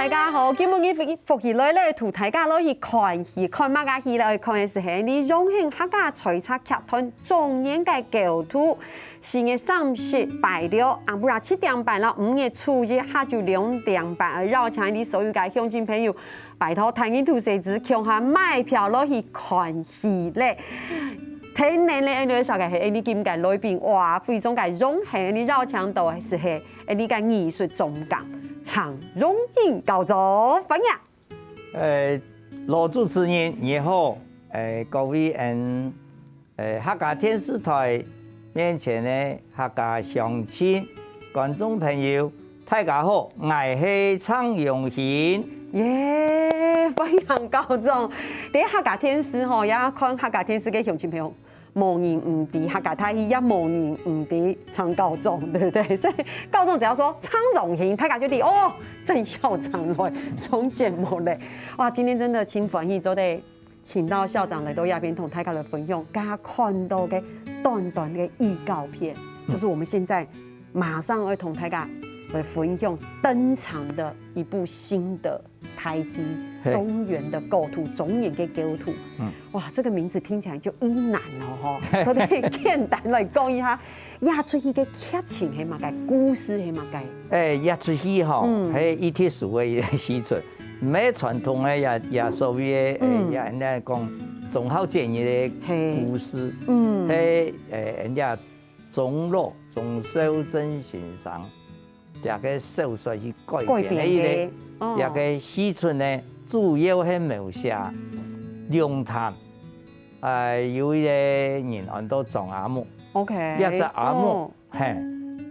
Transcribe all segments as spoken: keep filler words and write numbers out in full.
大家好，今晡日福氣來了，同大家來去看戲，看麼个戲呢？看个係你榮興客家菜茶劇團中元个構圖。四月三十拜六，暗晡夜七點半啦，五月初一下晝兩點半，邀請你所有个鄉親朋友，拜託大人同細子共下買票來去看戲咧。天然咧，𠊎兜个係𠊎兜今个來賓，哇，非常个榮幸，𠊎兜邀請到个係 𠊎兜个藝術總監張榮興校長，歡迎。呃，老主持人你好，呃，各位𠊎，呃，客家電視台面前个客家鄉親、觀眾朋友，大家好，𠊎係張榮興。耶，歡迎校長！在客家電視吼，也看客家電視个鄉親朋友， 無人毋知客家大戲，也無人毋知張校長，對不對？所以校長只要說張榮興，大家就知哦，鄭校長來上節目咧。哇，今天真的盡歡喜，做得請到校長來到這邊，同大家來分享，剛剛看到个短短个預告片，就是我們現在馬上會同大家來分享登場的一部新的 大戲，嘿。中元的構圖，中元个構圖。嗯。哇，這個名字聽起來就已難了吼。所以簡單來講一下，這齣戲个劇情係麼个，故事係麼个？欸，這齣戲吼，嗯。係一特殊个一個戲齣，毋係傳統个這，這所謂个，欸，嗯。這人家講忠孝節義个故事。嘿。嗯。係，欸，人家鍾老鍾肇政先生 這個小說去改編个。改編个，哦。這個戲齣呢，主要係描寫龍潭，呃，有一個人安到張阿木。OK，這隻阿木，哦。嘿，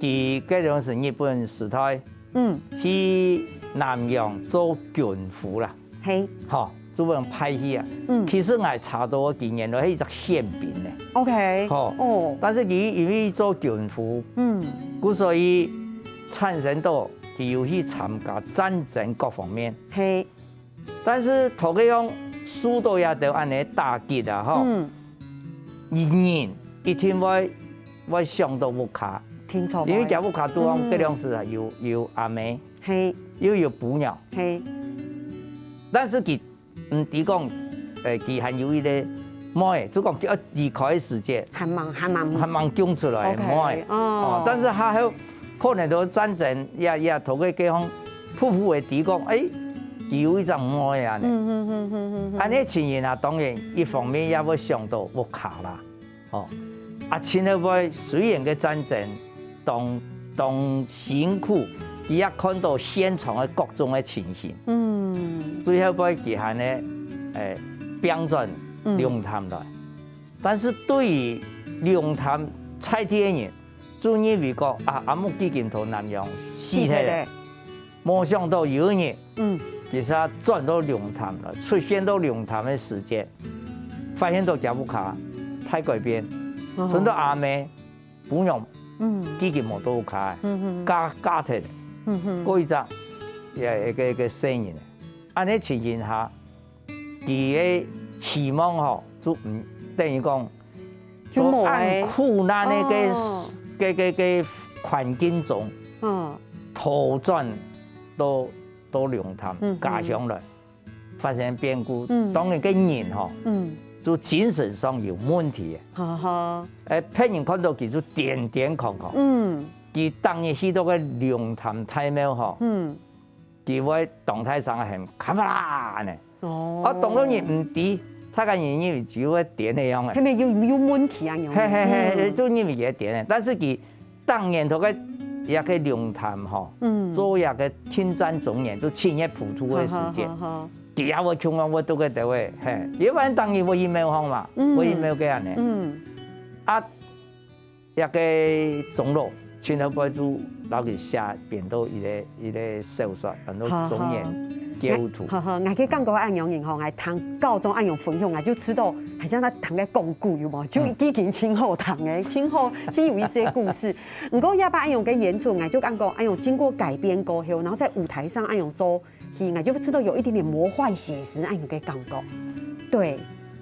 佢該種係日本時代，嗯。去南洋做軍夫啦。 嘿。吼，就分派去啊。嗯。其實𠊎查到个，佢原來係一隻憲兵呢。OK。吼。哦。但是佢因為做軍夫，嗯。故所以產生到佢有去參加戰爭各方面。嘿。但是頭个樣受到這兜恁呢打擊啊，吼。嗯。人一定會，會想到屋下。聽錯。因為佢屋下肚項，嗯。該量時啊，有，有阿姆，嘿。又有餔娘。嘿。但是佢 毋知講，呃，佢還有一個妹，就講佢愛離開个時節，還吂，還吂。還吂降出來个妹。OK，哦。哦，但是還有可能到戰爭，也，也頭个解放，普普會知講，欸，佢有一隻妹啊呢。嗯，嗯，嗯。恁呢情形啊，當然一方面也會想到屋下啦。 哦，啊，親後尾雖然个戰爭當，當辛苦，佢也看到現場个各種个情形。嗯。最後尾佢還呢，欸，拚轉龍潭來。嗯。但是對於龍潭在地个人，就認為講，啊，阿木既經到南洋死忒了。死忒了。 無想到有一日，嗯。佢就轉到龍潭來，出現到龍潭个時節，發現到佢屋下大改變，哦。賰到阿姆、餔娘，嗯。既經無到屋下，嗯，嗯，嗯。嫁，嫁忒，嗯，嗯。過一隻，也，一個，一個細人。恁呢情形下， 佢个希望吼，就毋，等於講，就無了。在恁苦難个，哦。个，个，个環境中，嗯。逃轉到，到龍潭，嗯，嗯。家鄉來，發生變故。嗯。當然个人吼，嗯。就精神上有問題个。哈哈。欸，別人看到佢就癲癲狂狂。嗯。佢當日去到个龍潭大廟吼，嗯。 佢會當大聲喊「卡巴拉」呢。哦。啊，當多人毋知，大家人認為佢會癲个樣个。後面有，有問題啊，有。嘿，嘿，嘿，嗯。就認為佢會癲个。但是佢當年頭个，也个龍潭吼，嗯。做也个慶讚中元，就七月普渡个時節，好，好，好，好。佢也會共樣會到个位，嘿，一般當然會去廟方嘛，嗯。會去廟个恁呢。嗯。啊， 這个鍾老，親後尾就摎佢寫變到一個，一個小說，安到中元構圖。好，好，𠊎个感覺恁樣形吼，𠊎聽校長恁樣分享，𠊎就知道，好像在聽个講古，有無？就已經盡好聽个，盡好，盡有意思个故事。毋過，這擺恁樣个演出，𠊎就感覺，哎喲，經過改編過後，然後在舞台上恁樣做， 戲，𠊎就知道有一點點魔幻寫實恁樣个感覺。對。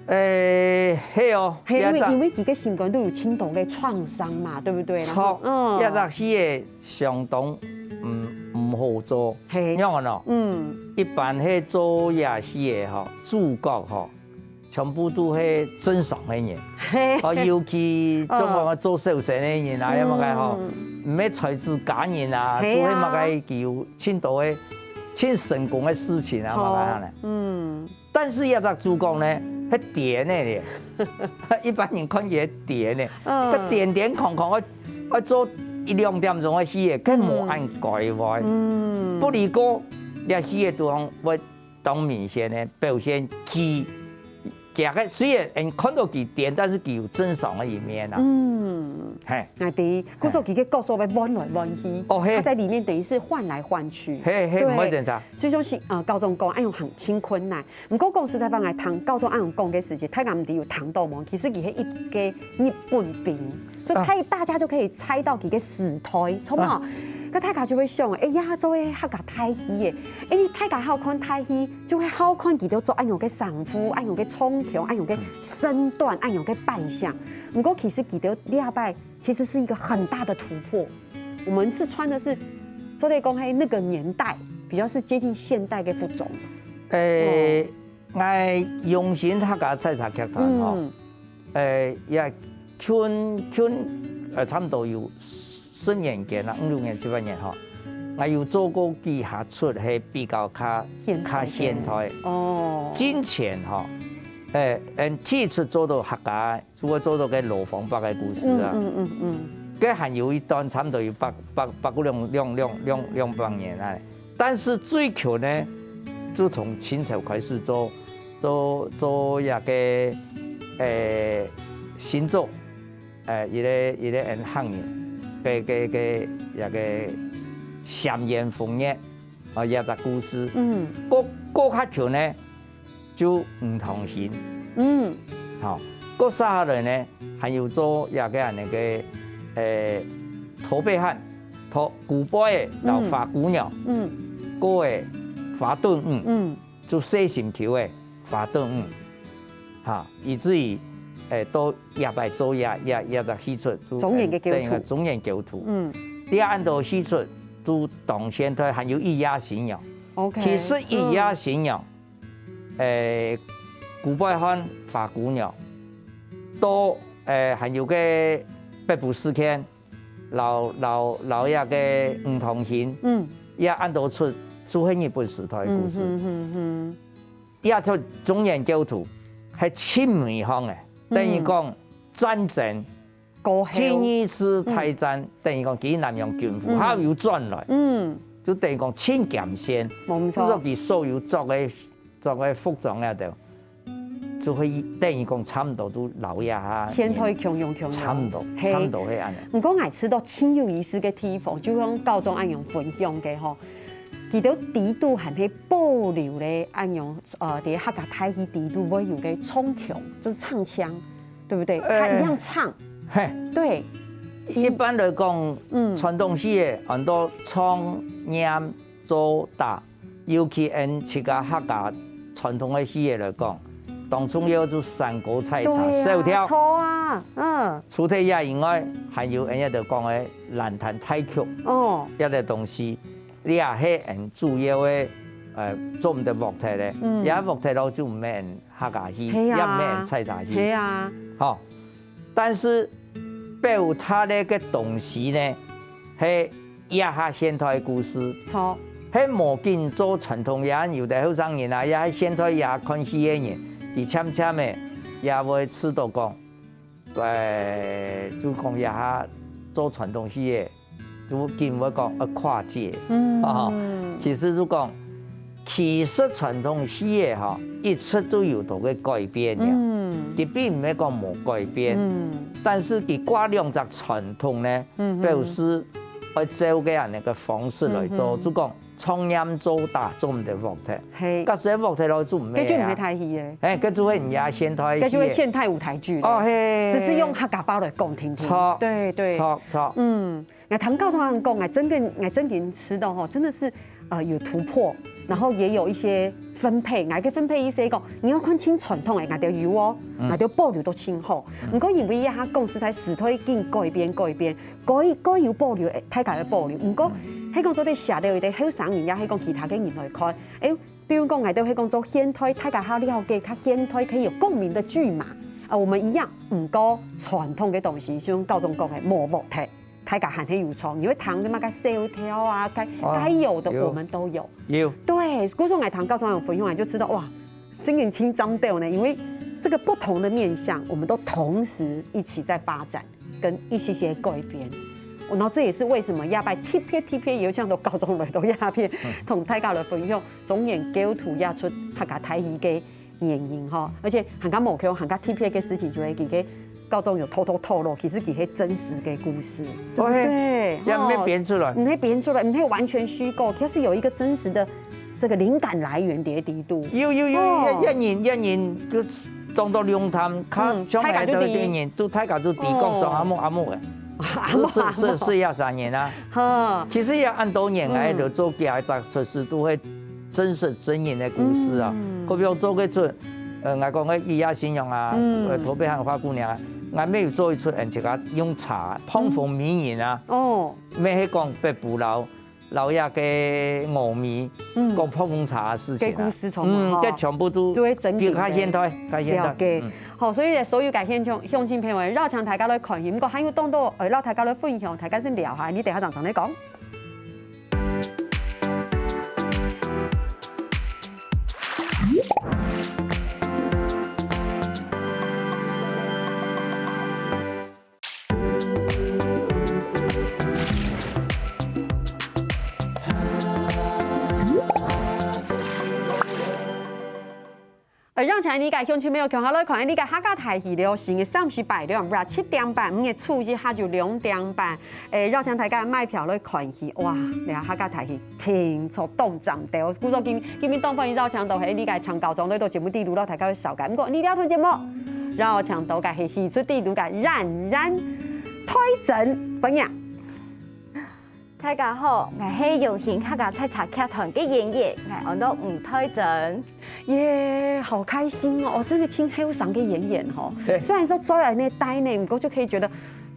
欸，係哦，係，因為，這隻，因為佢个心肝肚有盡多个創傷嘛，對不對？然後，著，嗯。這隻戲个相當，嗯，毋好做。嘿。仰般哦？嗯。一般係做這戲个吼，主角吼，全部都係正常个人。嘿。哦，尤其中國个做小生个人啊，嗯。有麼个吼，毋係才子佳人啊，嘿啊。做係麼个佢有盡多个、盡成功个事情啊，著。麼个樣呢？嗯。 但是這隻主角呢，係癲个咧。一般人看佢係癲个，嗯。佢癲癲狂狂，愛、愛做一兩點鐘个戲个，佢無恁該會。嗯。不而過，這戲个地方會當明顯个表現佢，佢个雖然人看到佢癲，但是佢有正常个一面啊。嗯。嘿。𠊎知，故所佢个角色會換來換去，哦，嘿。他在裡面等於是換來換去。嘿，嘿，對。毋會檢查。就像是，呃，高中講，哎喲，很，很困難。 毋過講實在話，𠊎聽教授恁樣講个時節，大家毋知有聽到無？其實佢係一個日本兵，所以大、啊。大家就可以猜到佢个時代，著無？啊。該大家就會想，哎呀，做个客家大戲个，因為大家好看大戲，就會好看佢兜做恁樣个生父、恁樣个唱腔、恁樣个身段、恁樣个扮相。毋過其實佢兜這擺其實是一個很大的突破。我們是穿的是，做得講，嘿，那個年代比較是接近現代的服裝。誒，哦。 𠊎榮興客家採茶劇團吼，嗯。誒，也近、近，呃，差毋多有十年間啦，五六年、七八年吼，𠊎有做過幾下齣係比較較、現代个。較現代。哦。進前吼，誒，嗯，第一齣做到客家，就會做到該羅芳伯个故事啊。嗯，嗯，嗯，嗯。該還有一段差毋多有百、百、百過兩、兩、兩、兩、兩百年啊。 但是最近呢，就從清朝開始做、做、做這個，誒，新作，誒，一個、一個恩客人，个、个、个這個《澶淵風月》，啊，這隻故事。嗯。過、過較久呢， 就吳湯興。嗯。好，過續下來呢，還有做這個恁樣个，誒，劉備漢、劉、劉備个摎花姑娘，嗯。過个花頓女，嗯。就細心臼个花頓女，哈，以至於，誒，到這擺做這、這、這隻戲齣，就中原个構圖。等於講中原構圖。嗯。這恁多戲齣，就當現代，還有一夜新娘。OK。其實一夜新娘， 誒，劉備漢花姑娘，到，誒，還有个北埔事件，摎、摎、摎這個吳湯興，嗯。也恁多齣，就係日本時代个故事。嗯哼哼哼。這齣中原構圖，係盡尾項个，等於講戰爭 過後。第二次大戰，嗯。等於講佢南洋軍閥，嗯。佢又轉來，嗯。就等於講盡艱辛，無錯。所以佢所有著个、著个服裝啊，就、就會等於講差毋多都摎這下現代共樣共樣。差毋多，嘿。差毋多係恁樣。毋過𠊎知道盡有意思个地方，就像教授恁樣分享个吼，佢兜底肚還係保留咧恁樣，呃，佇客家大戲底肚會有个唱腔，就是唱腔。 對不對？呃，他一樣唱。嘿。對。一般來講，嗯。傳統戲个很多唱、念、做、打，尤其恩自家客家傳統个戲个來講，當重要就山歌採茶、對啊，簫調。著啊，嗯。除忒這以外，還有恩這兜講个蘭潭大曲，哦。這兜東西，這也係恩主要个，呃，做毋得㧒忒个。嗯。這㧒忒了就毋免 客家戲，係啊。也毋免採茶戲。係啊。吼，但是表達个東西呢，係這下現代个故事。著。係無緊做傳統，也有个後生人啊，也係現代也看戲个人，佢漸漸个也會知道講，誒，就講這下做傳統戲个 就緊會講愛跨界。嗯。啊，其實就講，其實傳統戲个吼，一直都有到个改變个。嗯。佢並毋係講無改變，嗯。但是佢掛兩隻傳統呢，嗯哼。表示愛照个恁樣个方式來做，嗯哼。就講唱念做打做毋得㧒忒。係。假使㧒忒了就毋係啊。該就毋係大戲个。誒，該就係人家現代戲个。該就係現代舞台劇了。哦，係。只是用客家話來講聽聽。著。對，對。著，著。嗯。 𠊎聽教授恁講，𠊎真个，𠊎真个知道吼，真的是，呃，有突破，然後也有一些分配。𠊎个分配意思講，你愛看盡傳統个，𠊎兜有哦，嗯。𠊎兜保留到盡好。嗯。毋過因為這下講實在時代緊改變改變，該，該有保留，誒，大家愛保留。毋過，嗯。係講做得寫到一个後生人，也係講其他个人來看，誒，比如講，𠊎兜係講做現代，大家較了解，較現代，可以有共鳴的劇碼。啊，我們一樣，毋過傳統个東西，像校長講个，無忘忒，大家還係有創意，因為聽个嘛，該小調啊，該，哦，該有的，有。我們都有。有。對，故所𠊎聽校長有分享，𠊎就知道，哇，真的真讚到呢，因為這個不同的面向，我們都同時一起在發展。 跟一些些改變。然後這也是為什麼這擺特別特別邀請到校長來到這片，同大家來分享中元構圖這齣客家大戲个原因吼。而且還較無共，還較特別个事情就係佢个校長有偷偷透露，其實佢係真實个故事，對不對？也毋係編出來。吼，毋係編出來，毋係完全虛構，它是有一個真實的這個靈感來源在裡肚。有有有，哦。這，這人，這人就當到龍潭，較，嗯，像大家就知。𠊎兜个人，都大家都知講，哦。做阿母阿母个。阿母阿母。是，是，是，是，也三年啊。哈。其實也恁多年來，嗯。就做幾下隻出世都會真實真人的故事啊。嗯。好比講做个出，呃，𠊎講个《一夜新娘》啊，嗯。呃，《頭背和花姑娘》啊，𠊎乜有做一齣，嗯，自家用茶，膨風迷人啊。嗯。哦。乜係講北埔佬 老爺个糯米，嗯。講膨風茶个事情啊。个故事傳統吼。嗯，這全部都就係真實个。比較現代，較現代。了解。嗯。好，所以所有个鄉親，鄉親朋友，邀請大家來看戲，毋過還有當多，呃，邀大家來分享，大家先聊下，你等下正正來講。 呃，邀請你个鄉親朋友共下來看，你个客家大戲了，新个三十擺了，毋係七點半，五月初一下晝兩點半，誒，邀請大家買票來看戲。哇，你看客家大戲 定著當讚到。故所今，今晡日當歡喜邀請到係這个陳校長來到節目裡肚，摎大家紹介。毋過，這條段節目，邀請到个係戲齣裡肚个冉冉、岱珍，歡迎。大家好，𠊎係榮興客家採茶劇團个演員，𠊎安到吳岱珍。耶，好開心哦！哦，真的真後生个演員吼。對。雖然說做恁樣个代呢，毋過就可以覺得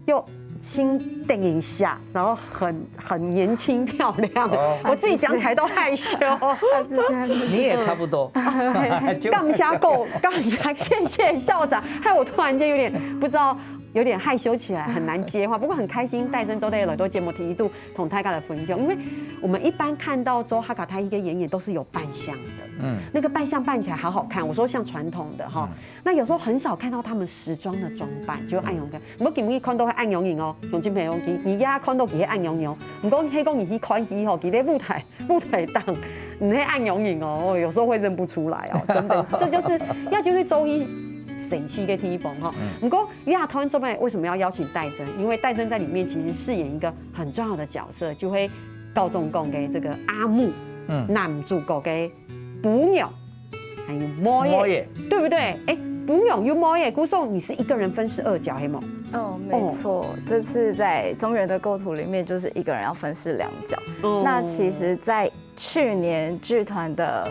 又輕等一下，然後很，很年輕漂亮。哦。我自己講起來都害羞。你也差不多。感謝過，感謝，謝謝校長，害我突然間有點不知道，有點害羞起來，很難接話。不過很開心，岱珍做得來到節目裡肚，同大家來分享。因為我們一般看到做客家大戲个演員都是有扮相的，嗯。那個扮相扮起來好好看。我說像傳統的哈，嗯。 那有時候很少看到他們時裝的裝扮，就恁樣个。毋過今日看到係恁樣人哦，鄉親朋友，你，你也看到佢係恁樣人哦。毋過係講你去看戲吼，佢在舞台，舞台上，毋係恁樣人哦，哦，有時候會認不出來哦，真的。這就是，這就是做戲神奇个地方吼。嗯。毋過，這團做咩為什麼要邀請岱珍？因為岱珍在裡面其實飾演一個很重要的角色，就係校長講个這個阿母，嗯。男主角个 餔娘，還有妹仔，妹仔。對不對？哎，餔娘又妹仔，故所你是一個人分飾二角，係無？哦，沒錯，哦。這次在中元的構圖裡面，就是一個人要分飾兩角。哦。那其實，在去年劇團的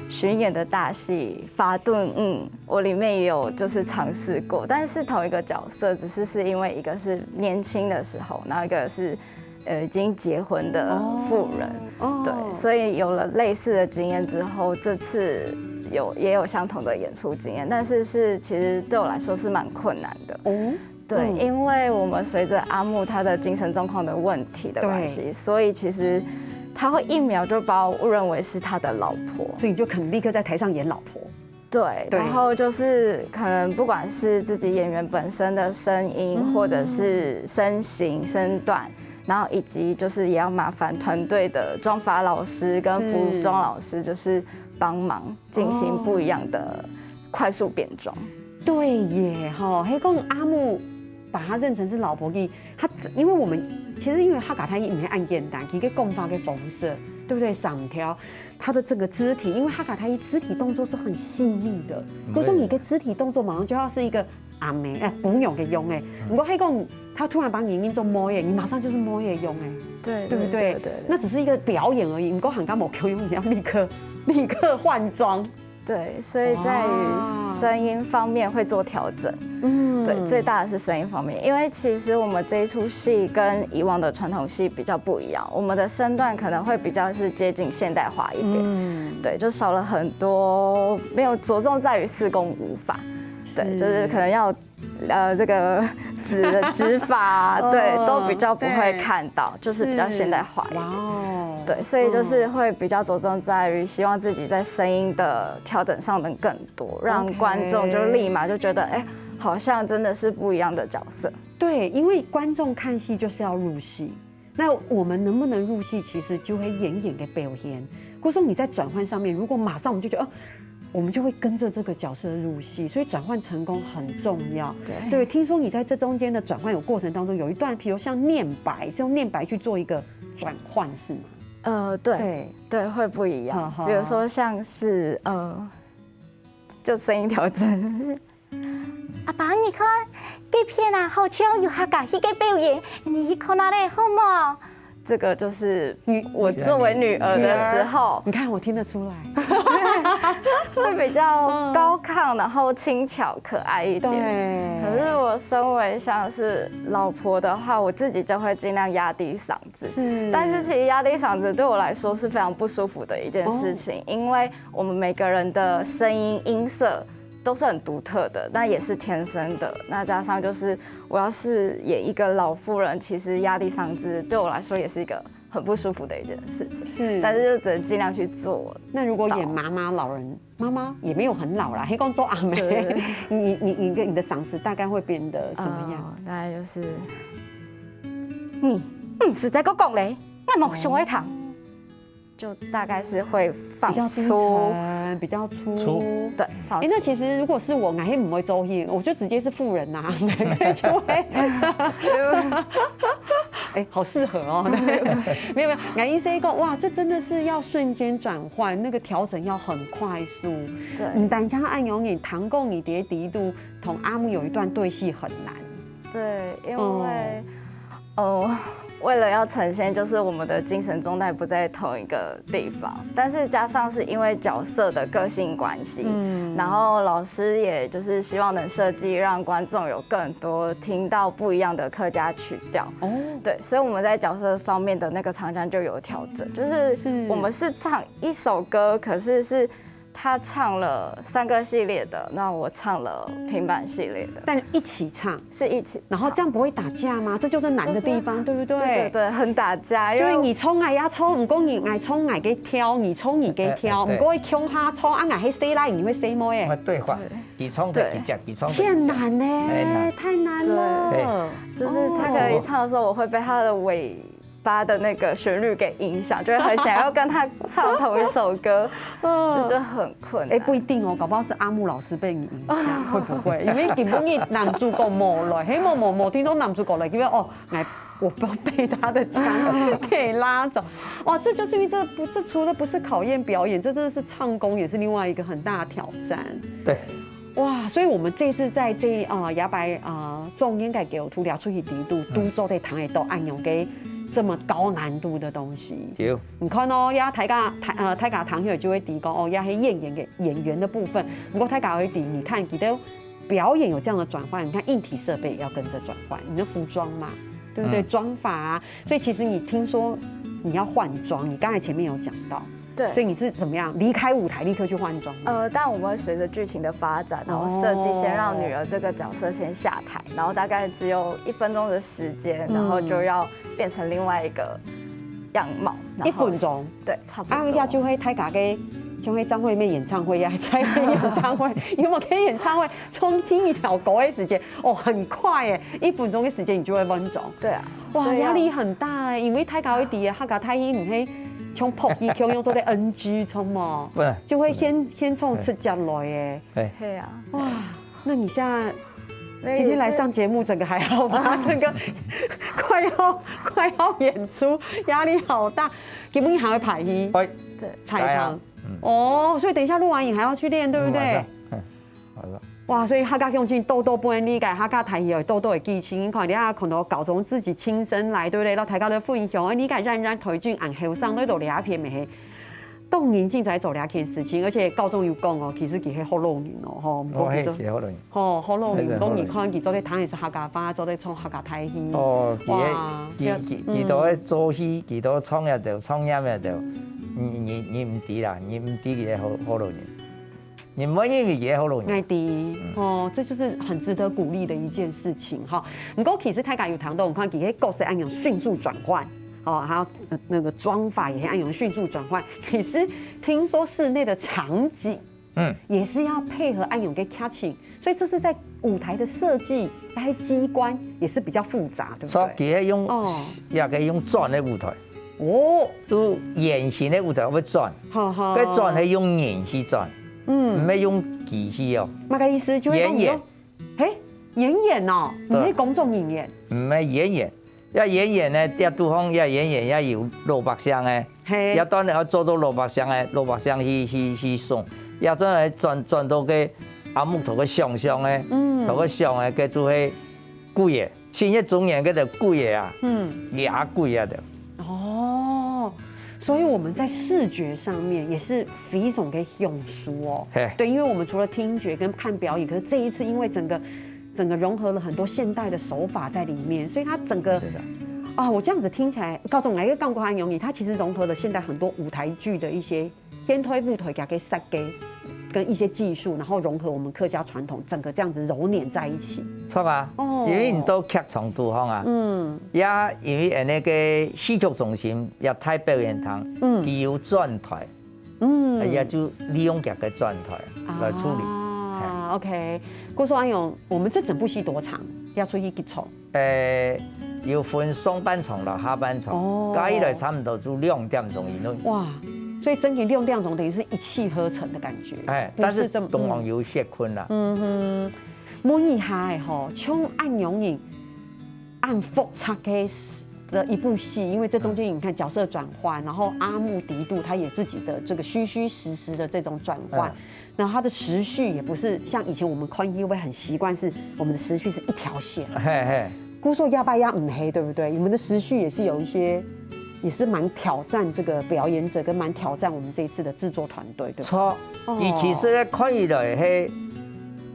巡演的大戲《花頓》，嗯，我裡面也有就是嘗試過，但是同一個角色，只是是因為一個是年輕的時候，然後一個是 呃，已經結婚的婦人。哦。哦。對，所以有了類似的經驗之後，這次有，也有相同的演出經驗，但是是，其實對我來說是蠻困難的。哦。對，嗯。因為我們隨著阿木他的精神狀況的問題的關係，對。所以其實他會一秒就把我誤認為是他的老婆。所以你就可能立刻在台上演老婆。 對，對。然後就是可能不管是自己演員本身的聲音，嗯。或者是身形、身段，然後以及就是也要麻煩團隊的妝髮老師跟服裝老師，是。就是幫忙進行不一樣的快速變裝。哦。對耶，吼，係講阿木把她認成是老婆，佢，她，因為我們，其實因為客家大戲毋係恁簡單，佢个講話个方式，對不對？聲調， 他的這個肢體，因為客家大戲肢體動作是很細膩的，嗯。故所你个肢體動作馬上就要是一個阿姆，哎，餔娘个樣哎。嗯。毋過係講，他突然把你認做妹仔，你馬上就是妹仔樣哎，對，對不對？對，對，對。那只是一個表演而已，毋過還較無夠用，你要立刻，立刻換裝。对，所以在于声音方面会做调整。嗯，对，最大的是声音方面，因为其实我们这一出戏跟以往的传统戏比较不一样，我们的身段可能会比较是接近现代化一点。嗯，对，就少了很多，没有着重在于四功舞法。对，就是可能要呃这个指的指法，对，都比较不会看到，就是比较现代化一点。哇哦，对，所以就是会比较着重在于希望自己在声音的调整上能更多，让观众就立马就觉得，哎，好像真的是不一样的角色。对，因为观众看戏就是要入戏，那我们能不能入戏，其实就会演员的表现。故所你在转换上面，如果马上我们就觉得，哦，我们就会跟着这个角色入戏，所以转换成功很重要。对，听说你在这中间的转换有过程当中有一段，比如像念白，是用念白去做一个转换，是吗？呃，对，对，会不一样。比如说像是呃，就声音调整。阿爸，你看，这片啊，好像有客家戏个表演，你去看下咧，好无？这个就是我作为女儿的时候，你看我听得出来，会比较高亢，然后轻巧可爱一点。对，可是我身为像是老婆的话，我自己就会尽量压低嗓子。是，但是其实压低嗓子对我来说是非常不舒服的一件事情，因为我们每个人的声音音色都是很独特的，那也是天生的。那加上就是我要是演一个老妇人，其实压低嗓子对我来说也是一个很不舒服的一件事情。是，但是就只能尽量去做。那如果演妈妈、老人，妈妈也没有很老啦，黑公做阿妹，你你你跟你的嗓子大概会变得怎么样？大概就是，你，嗯，实在够讲嘞，那么想要糖。就大概是会放粗，比较粗，对，哎，那其实如果是我，我也不会做戏，我就直接是妇人呐，就会，哎，好适合哦。没有没有，我意思是说，哇，这真的是要瞬间转换，那个调整要很快速。对，你等一下按由你糖供你爹底肚同阿木有一段对戏很难。对，因为。哦，为了要呈现就是我们的精神状态不在同一个地方，但是加上是因为角色的个性关系，嗯，然后老师也就是希望能设计让观众有更多听到不一样的客家曲调，哦，对，所以我们在角色方面的那个唱腔就有调整，就是我们是唱一首歌，可是是。他唱了三个系列的，那我唱了平板系列的，但一起唱是一起，然后这样不会打架吗？这就是难的地方，对不对？对对对，很打架，就是你唱哎呀唱，不过你哎唱哎个跳，你唱你个跳，不过共下唱啊，哎嘿谁来，你会谁摸哎？对话，你唱的一讲，你唱的，天难呢，太难了。就是他可能一唱的时候，我会被他的尾。 巴的那个旋律给影响，就会很想要跟他唱同一首歌，这就很困难。哎，不一定哦，搞不好是阿木老师被你影响，会不会？因为今晡日男主角无来，嘿，无无无，听说男主角来，因为哦，来，我不要被他的腔给拉走。哇，这就是因为这不，这除了不是考验表演，这真的是唱功也是另外一个很大的挑战。对。 哇，所以我们这次在这啊牙白啊中间个角度聊出去底肚，都做得谈得到恁样个这么高难度的东西。有，你看哦，呀，大家大呃大家谈起来就会提讲哦，呀，是演员的演员的部分。不过大家会提，你看，其实表演有这样的转换，你看硬体设备也要跟着转换，你的服装嘛，对不对？妆法啊，所以其实你听说你要换装，你刚才前面有讲到。 对，所以你是怎么样离开舞台立刻去换装？呃，但我们会随着剧情的发展，然后设计先让女儿这个角色先下台，然后大概只有一分钟的时间，然后就要变成另外一个样貌。一分钟，对，差不多。啊，一下就会太嘎给，就会张惠妹演唱会呀，在演唱会，有没有开演唱会？重听一条歌的时间，哦，很快哎，一分钟的时间你就会分钟。对啊。 哇，压力很大哎，因为大家会知个客家大戏毋係像普通戲用做个NG，知無？就會現現場直接來哎。係啊。哇，那你現在今天來上節目，整個還好嗎？整個快要快要演出，壓力好大。今晡日還會排戲，對，彩排。哦，所以等一下錄完影還要去練，對不對？ 哇，所以客家鄉親多多分享這个客家大戲有多多个劇情，你看，你看到校長自己親身來，對不對？然後大家都分享，哎，你看冉冉頭已經恁後生，都到這片咩？當年正在做這件事情，而且教授有講哦，其實佢係福佬人哦，吼，毋過佢做，哦，係，係福佬人。吼，福佬人，毋過你看佢做得彈个係客家話，做得唱客家大戲。哦，佢，哇，佢，佢，佢都愛做戲，佢都唱也得，唱也得，你，你，你毋知啦，你毋知佢係福，福佬人。 你毋會認為佢係福佬人。𠊎知，哦，這就是很值得鼓勵的一件事情哈。毋過其實大家有聽到，你看佢个角色恁樣迅速轉換，哦，還有，呃，那個妝髮也係恁樣迅速轉換。其實聽說室內的場景，嗯，也是要配合恁樣个劇情，所以這是在舞台的設計，還有機關也是比較複雜，對不對？所以佢係用，哦，也可以用轉个舞台。 哦，就圓形个舞台會轉，好好，該轉係用人去轉，嗯，毋係用機器哦。麼个意思？就係講圓圓，用，嘿，圓圓哦，毋係工作人員。毋係圓圓，要圓圓呢，這肚項要圓圓，要有老百姓个，嘿，要當然要做到老百姓个，老百姓去，去，去送，要轉來轉，轉到个阿木頭个想像个，嗯，頭个想个，該就係貴个。 七月中元个就貴个啊，嗯，也貴啊的。哦，所以我們在視覺上面也是非常个享受哦。嘿，對，因為我們除了聽覺跟看表演，可是這一次因為整個整個融合了很多現代的手法在裡面，所以它整個，是的，啊，我這樣子聽起來，教授，𠊎个感覺很容易，它其實融合了現代很多舞台劇的一些 現代舞台劇个設計跟一些技術，然後融合我們客家傳統，整個這樣子揉捻在一起。著啊，哦，因為你到劇場肚項啊，嗯，也因為恁呢个戲曲中心也大表演廳，嗯，佢有轉台，嗯，也就利用佢个轉台來處理。啊，嘿，OK，故所恁樣，我們這整部戲多長？要出去幾場？ 呃，有分上半場摎下半場，哦，加起來差毋多就兩點鐘以內。哇，所以真个兩點鐘等於是一氣呵成的感覺，哎，毋係這麼，但是中間有歇睏啦。嗯哼，問一下欸吼，像恁樣个恁複雜个的一部戲，因為這中間你看角色轉換，然後阿木迪度他也自己的這個虛虛實實的這種轉換，嗯，然後他的時序也不是像以前我們看戲會很習慣，是我們的時序是一條線。嘿嘿。故所這擺也毋係，對不對？你們的時序也是有一些，也是蠻挑戰這個表演者，跟蠻挑戰我們這一次的製作團隊，對不對？著，哦，佢其實咧看起來係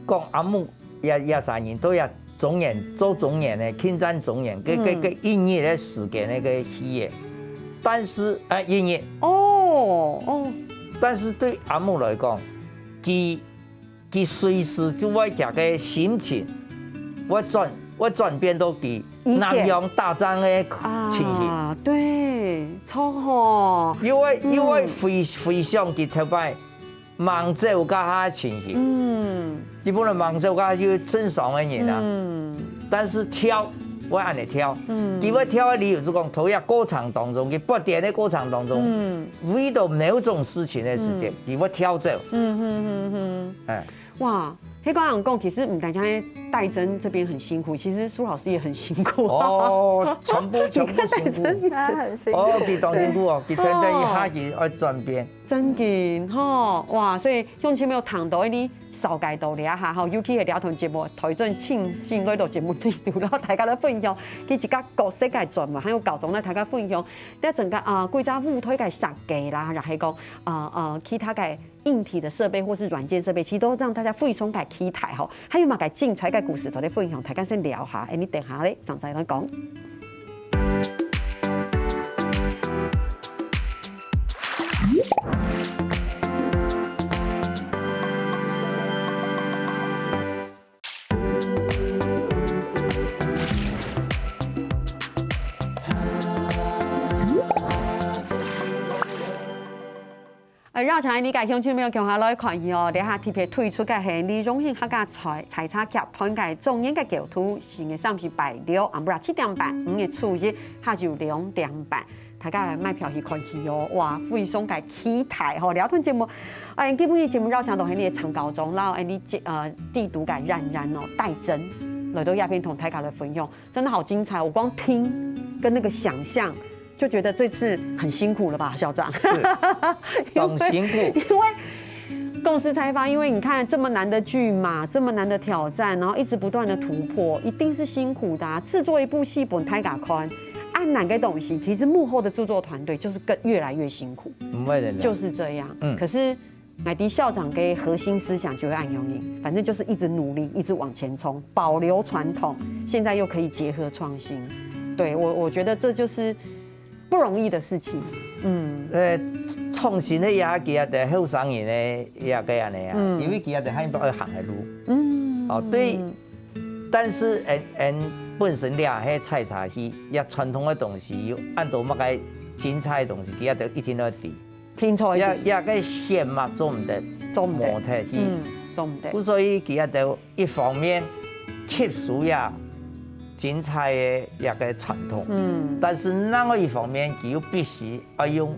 講阿木也，也三人都也中年，做中年个，近戰中年，个，个，嗯，个一日个時間个戲个。但是，哎，一日。哦，哦。但是對阿木來講，佢 佢隨時就會佢个心情，會轉，會轉變到佢，以前，南洋打仗个情形。啊，對，著吼。又會，嗯，又會回，回想佢頭擺吂走該下个情形。嗯。佢本來吂走該下就正常个人啊。嗯。但是跳，會恁呢跳。嗯。佢會跳个理由係講，頭一過程當中，佢發癲个過程當中，嗯，遇到某種事情个時間，嗯，佢會跳走。嗯哼哼哼。哎。 哇，該个人講，其實毋單淨戴真這邊很辛苦，其實蘇老師也很辛苦。哦，全部，全部辛苦。你看戴真一直，他很辛苦。哦，佢當辛苦哦，佢真的一下子愛轉變。真个吼，哇，所以鄉親朋友聽到你紹介到這下吼，尤其係這段節目，台真盡興來到節目裡肚，然後大家來分享佢自家角色个轉嘛，還有教授呢，大家分享，這整個，啊，規隻舞台个設計啦，然後講，啊，啊，其他个 硬體的設備或是軟件設備，其實都讓大家非常个期待吼。還有麼个精彩个故事做得分享，大家先尞下，恁呢等下咧，正再來講。 呃，邀請你个鄉親朋友共下來看戲哦，這下特別推出个係李榮興客家採，採茶劇團个周年个構圖，四月三十拜六，暗晡日七點半，五月初一下晝兩點半，大家來買票去看戲哦，哇，非常个期待吼，這段節目，哎，今晡日節目邀請到係你个長高中，然後哎，你這，呃，帝都个冉冉哦，戴真，來到這片同大家來分享，真的好精彩，我光聽跟那個想像 就覺得這次很辛苦了吧，校長？是，當辛苦。因為，因為公司採訪，因為你看這麼難的劇碼，這麼難的挑戰，然後一直不斷的突破，一定是辛苦的啊。製作一部戲分大家看，啊，困難个東西，其實幕後的製作團隊就是更越來越辛苦，毋會的，就是這樣。嗯，可是乃迪校長个核心思想就會恁樣，反正就是一直努力，一直往前衝，保留傳統，現在又可以結合創新。對，我我覺得這就是不容易的事情。嗯，呃，創新个也佢个後生人个也个恁樣啊，嗯，因為佢个還有愛行个路。嗯，哦，對，但是俺俺本身咧，係採茶戲，也傳統个東西有恁多麼个精彩个東西，佢个一定要知。 聽錯一點。也也个血脈做毋得，做毋得，無忒去。嗯，做毋得。故所以佢个就一方面吸收也精彩个一个傳統，嗯，但是另外一方面，佢又必須要用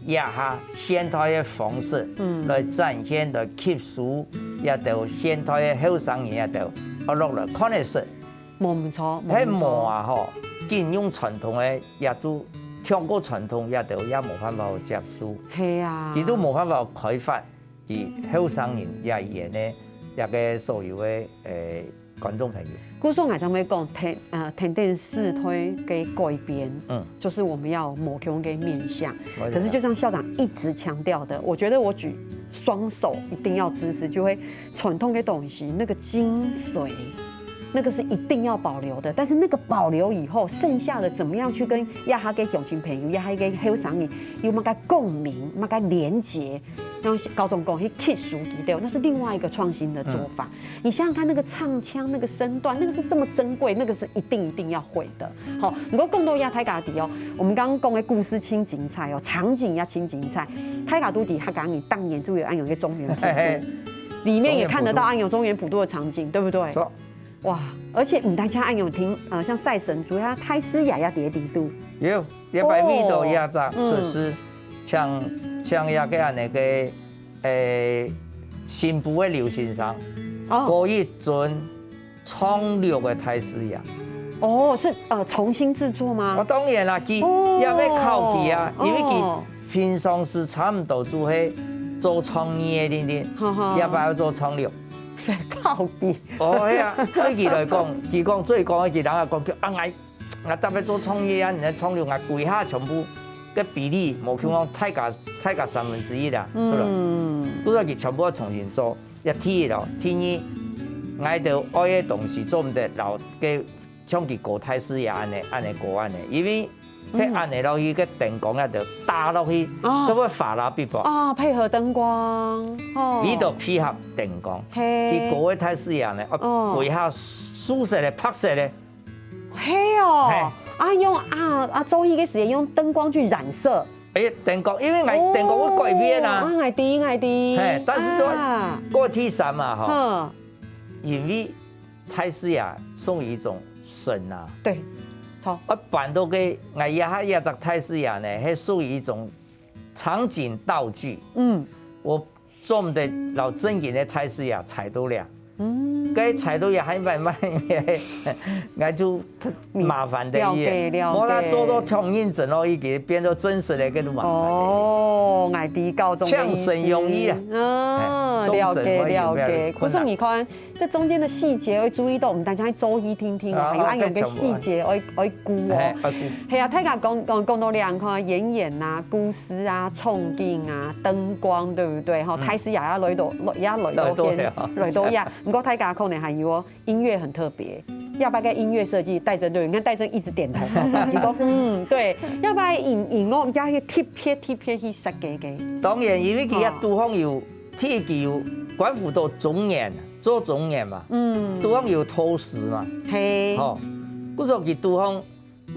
這下現代个方式，嗯，來展現，來吸收這兜現代个後生人這兜，愛落來看得識。無毋著，無毋著。係無啊吼，緊用傳統个 也都唱歌傳統也都也無辦法接受，係啊，佢都無辦法開發佢後生人也演个這个所有个誒觀眾朋友。故所𠊎才會講，天呃天頂四推个改變，嗯，就是我們要有無共个面向。可是就像校長一直強調的，我覺得我舉雙手一定要支持，就會傳統个東西那個精髓。 那個是一定要保留的，但是那個保留以後，剩下的怎麼樣去跟這下个鄉親朋友、這下个後生人有麼个共鳴、麼个連結，像校長講去吸收佢兜，那是另外一個創新的做法。你想想看，那個唱腔、那個身段，那個是這麼珍貴，那個是一定一定要會的。好，毋過講到這大家知哦，我們剛剛講个故事盡精彩哦，場景也盡精彩，大家都知客家人當年就有恁樣个中元普渡，裡面也看得到恁樣中元普渡的場景，對不對？哇，而且毋單淨恁樣聽，呃，像賽神豬，佢大士爺也在裡肚。有，這擺為著這隻出世，像像這个恁樣个，誒，新埔个劉先生，哦，過一尊唱六个大士爺。哦，是呃重新製作嗎？哦，當然啦，佢也愛考佢啊，因為佢平常時差毋多就係做唱二个定定，這擺愛做唱六。 靠你。哦，係啊，對佢來講，佢講最講个，佢人啊講叫啊，𠊎𠊎特別做創意啊，你來創意，𠊎歸下全部个比例，無像講大家大家三分之一啦，是吧？嗯，不過佢全部要重新做，這第一咯，第二，𠊎兜愛个東西做毋得，老个像佢高大士爺恁樣恁樣高恁樣，因為 係恁樣落去，个燈光啊，就打落去，哦，都會花啦，比方。哦，配合燈光，哦，佢就配合燈光，係，佢高个大士爺呢，哦，哦，背下素色个、白色个，係哦，係，啊用啊啊做戲个時間用燈光去染色，誒，燈光，因為𠊎燈光會改變啊，哦，啊，𠊎知，𠊎知，係，但是做，啊，過第三嘛，吼，嗯，因為 大士爺屬於一種神啊。對，好。啊，搬到个，𠊎這下這隻大士爺呢，係屬於一種場景道具。嗯，我做毋得摎正經个大士爺裁到了。嗯，該裁到也還慢慢，𠊎就麻煩个了解，了解。無啦，做到忒認真咯，已經變做真實个，該就麻煩个。哦，𠊎知校長个意思。像神容易啊。哦，哎，送神了解，了解。可是你看， 這中間的細節愛注意到，毋單淨愛注意聽聽哦，啊，還有恁樣个細節愛愛顧哦。係，愛顧。係啊，大家講講講到兩个演員啊、故事啊、場景啊、燈光，對不對？吼，大師也要來到也來到片來到呀。毋過大家可能還有哦，音樂很特別。下擺个音樂設計，戴真對，你看戴真一直點頭，你講嗯對，下擺音音樂也去特別特別去設計个。當然，因為佢个地方有 第一佢有關乎到中元，做中元嘛，嗯，都講有投資嘛，係，吼，故所佢都講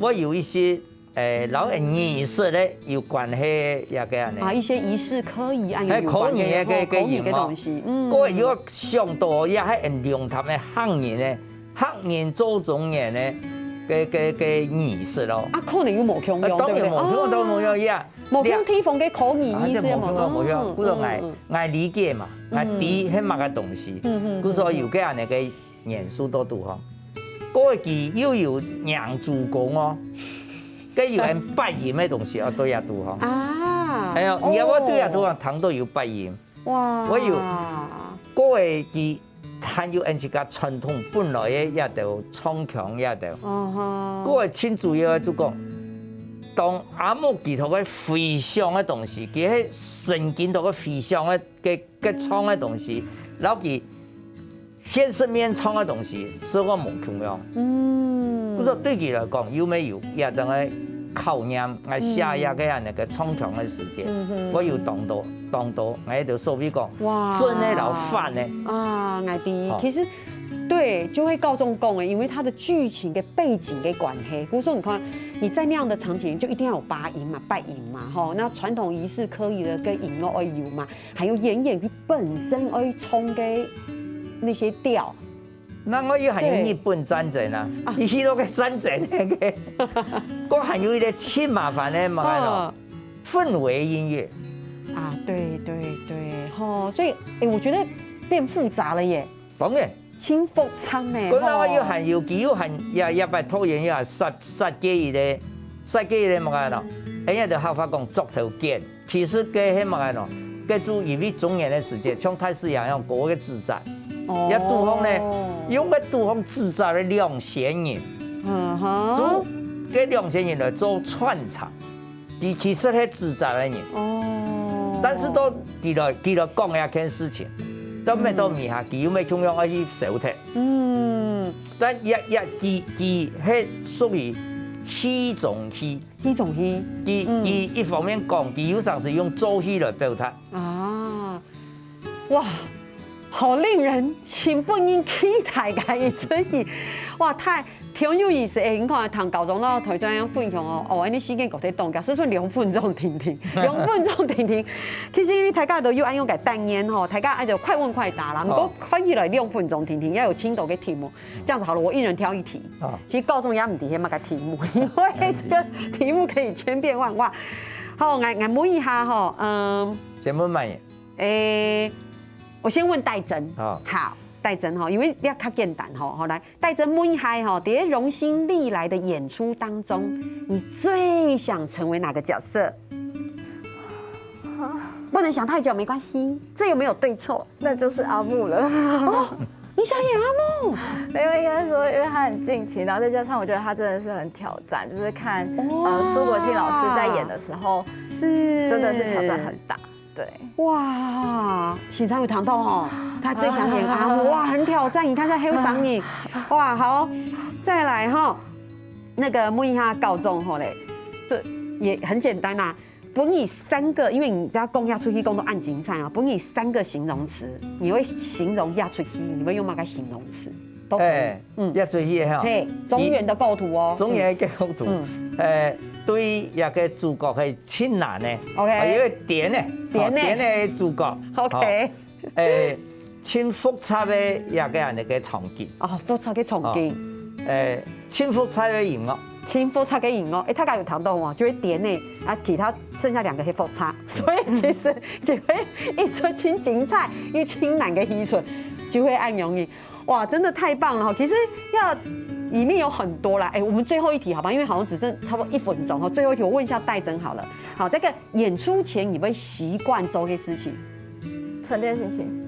會有一些，誒，摎儀式个有關係个个恁樣。啊，一些儀式可以，啊，有，係，有關係，可以个个个，吼，可以个東西，嗯，个有想到也係龍潭个客人呢，客人做中元呢，个个个儀式咯。啊，可能有無共樣，啊，當然無共樣，對不對？當然無共樣，啊。 無共地方个口語意思嘛。啊，這無共啊，無共。嗯，故所𠊎，嗯，嗯。𠊎理解嘛，嗯。𠊎知係麼个東西。嗯，嗯，故所有个恁樣个元素到肚項。該佢又有娘祖公哦，該有人拜陰个東西哦，對啊，肚項。啊，哎喲，你要不對啊，哦。肚項聽到有拜陰。哇。我有，該佢 還有𠊎自家傳統本來个這兜唱腔這兜。哦吼。該个親主要个就講，當阿姆佢頭个回想个東西，佢係聖經頭个回想个个个創个東西，然後佢現實面創个東西，係講無共樣。嗯，故所對佢來講，又乜有這種个考驗，𠊎寫這个恁呢个唱腔个時節，嗯哼，𠊎有當多當多，𠊎就所謂講，哇，真个老反个。啊，𠊎知，好，其實對，就會教眾講个，因為它的劇情的背景的關係，比如說你看你在那樣的場景，就一定要有八音嘛，八音嘛，吼，那傳統儀式科儀的跟音樂愛有嘛，還有演員佢本身愛唱个那些調。另外又還有日本戰爭啊，啊，佢去到个戰爭那个，講還有一個盡麻煩个嘛，哦，氛圍音樂。啊，對對對，吼，所以，哎，我覺得變複雜了耶。當然，真複雜呢，可能又還有，佢又還也也拜託人又還設設計一個設計一個麼个咯，哎呀，就客話講作頭揀。 其實該係麼个呢？該就因為中原个時節，像大西洋一樣高个紙張，哦，也堵風呢，用个堵風紙張个兩仙人，嗯哼，做該兩仙人來做穿插，佢其實係紙張个人，哦，但是到佢來佢來講這件事情，到尾到尾下，佢又無共樣愛去收忒，嗯，但也也佢佢係屬於戲中戲。 戲中戲，佢佢一方面講，佢有常時用做戲來表達。啊，哇，好令人情不禁期待个一齣戲，哇，太挺有意思誒！你看，聽校長摎台長恁樣分享哦，哦，恁樣時間過忒當遽，只剩兩分鐘定定，兩分鐘定定。其實因為大家都有恁樣个單元吼，大家愛就快問快答啦，毋過看起來兩分鐘定定，也有盡多个題目。 這樣子好了，我一人挑一題。啊，其實校長也毋知係麼个題目，因為這個題目可以千變萬化。好，𠊎𠊎問一下吼，嗯，先問麼个？誒，我先問戴珍。好，戴珍吼，因為這較簡單吼，好來，戴珍問一下吼，在榮興歷來的演出當中，你最想成為哪個角色？不能想太久，沒關係，這又沒有對錯。那就是阿木了。哦，你想演阿木？沒有，應該說，因為他很近期，然後再加上我覺得他真的是很挑戰，就是看呃蘇國慶老師在演的時候，是真的是挑戰很大。對，哇，現場有聽到吼，他最想演阿木，哇，很挑戰。你看這還有聲音，哇，好，再來哈，那個問一下校長吼嘞，這也很簡單啊。 分你三個，因為你知道講這齣戲講到恁精彩啊，分你三個形容詞，你會形容這齣戲，你會用麼个形容詞？都可以。誒，嗯，這齣戲吼，嘿，中原的構圖哦。中原个構圖，嗯，誒，對這個主角係盡難个，OK，啊，因為癲个，癲个，癲个主角，OK，誒，盡複雜个這個恁樣个場景，哦，複雜个場景，誒，盡複雜个音樂。 盡複雜个音樂，誒，大家有聽到無？就係癲个，啊，其他剩下兩個係複雜，所以其實就會一齣盡精彩又盡難个戲齣，就會恁容易。哇，真的太棒了哈！其實要裡面有很多啦，誒，我們最後一題好吧？因為好像只剩差不多一分鐘哈，最後一題我問一下戴珍好了。好，這個演出前你會習慣做个事情？沉澱心情。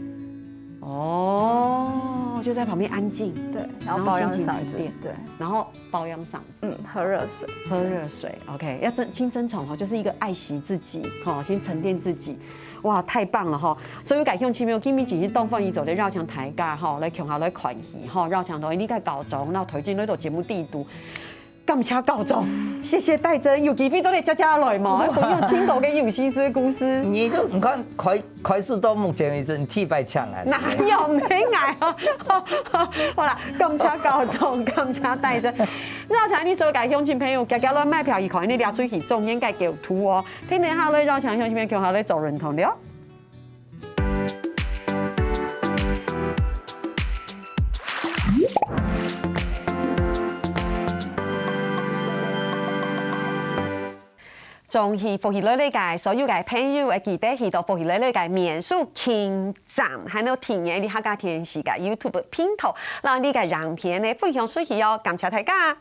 哦，就在旁邊安靜，對，然後保養嗓子，然後心情沉澱，對，然後保養嗓子。 嗯，喝熱水。喝熱水，OK，要珍盡珍重哈，就是一個愛惜自己哈，先沉澱自己。哇，太棒了哈！所以𠊎感謝親朋友今晡日當歡喜做得邀請大家哈，來共下來看戲哈，邀請到你个校長，然後推薦來到節目裡肚。感謝校長，謝謝戴珍，有機會做得接接來嘛，分享盡多个有意思个故事。你都你看開 開始到目前為止，你第一擺請啊。哪有，毋係𠊎啊？好啦，感謝校長，感謝戴珍。邀請你所有个鄉親朋友，遽遽來買票，一看你這齣戲中原个構圖哦。聽等下來邀請鄉親朋友共下來做運動了。 中戲福氣來了个所有个朋友，會記得去到福氣來了个面書網站，還有訂閱你客家電視个YouTube頻道，讓你个影片呢分享出去哦。感謝大家。